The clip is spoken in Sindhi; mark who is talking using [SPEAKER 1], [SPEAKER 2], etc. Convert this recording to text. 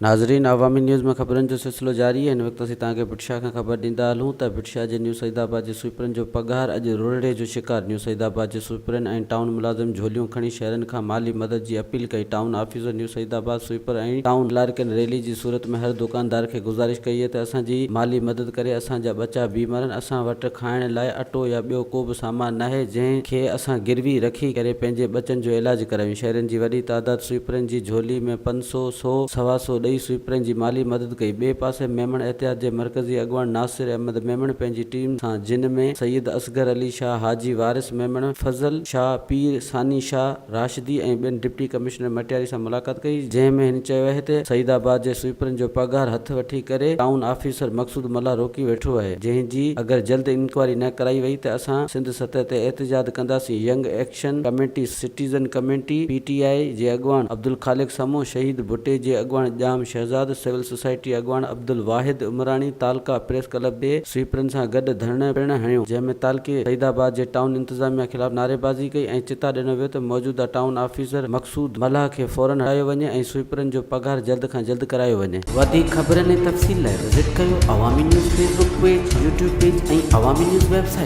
[SPEAKER 1] ناظرين عوامي نيوز ۾ خبرن جو سلسلو جاري آهي هن وقت اسين توهان کي ڀٽ شاهه کان خبر ڏيندا هلون ته ڀٽ شاهه جي نيو سعيد آباد جي سوئيپرن جو پگهار اڄ رولڙي جو شڪار نيو سعيد آباد جي سوئيپرن ۽ ٽائون ملازم جهوليون کڻي شهرين کان مالي مدد جي اپيل ڪئي town officer new Saeedabad sweeper ۽ town ڪلارڪن rally جي صورت ۾ هر دوڪاندار کي گذارش ڪئي ته اسان جي مالي مدد ڪري اسان جا ٻچا بيمار آهن اسان وٽ کائڻ لاء اٽو يا ٻيو ڪو به سامان ناهي جنهن کي اسان گروي رکي ڪري پنهنجي ٻچن جو علاج ڪرايون. شهرين جي وڏي تعداد سوئيپرن جي جهولي ۾ 500، سو، سوا سو ڏئي سوئيپرن جي مالي مدد ڪئي. ٻئي پاسي ميمڻ احتياط جي مرڪزي اڳواڻ ناصر احمد ميمڻ پنهنجي ٽيم سان جن ۾ سيد اصغر علي شاهه، حاجي وارث ميمڻ، فضل شاهه، پير ثاني شاهه راشدي ۽ ٻين ڊپٽي ڪمشنر مٽياري سان ملاقات ڪئي جنهن ۾ هن چيو آهي ته سعيد آباد جي سوئيپرن جو پگهار هٿ وٺي ڪري ٽائون آفيسر مقصود ملاح روڪي ويٺو آهي جنهن جي اگر جلد انڪوائري نه ڪرائي وئي ته اسان سنڌ سطح تي احتجاج ڪنداسين young action committee citizen committee P T I جي اڳواڻ عبدالخالق سمون شهيد ڀٽي جي اڳواڻ ڄام شهزاد سول سوسائٽي اڳواڻ عبدالواحد عمراڻي تعلقه پريس ڪلب تي سوئيپرن سان گڏ ڌرڻو پڻ هنيو، جنهن ۾ تعلقي سعيد آباد جي ٽائون انتظاميا خلاف نعريبازي ڪئي ۽ چتاء ڏنو ويو ته موجوده ٽائون آفيسر مقصود ملاح کي فورن هٽايو وڃي ۽ سوئيپرن جو پگهار جلد کان جلد ڪرايو وڃي. وڌيڪ خبرن ۽ تفصيل لاء وزٽ ڪيو Awami news Facebook page, YouTube page ۽ Awami news website.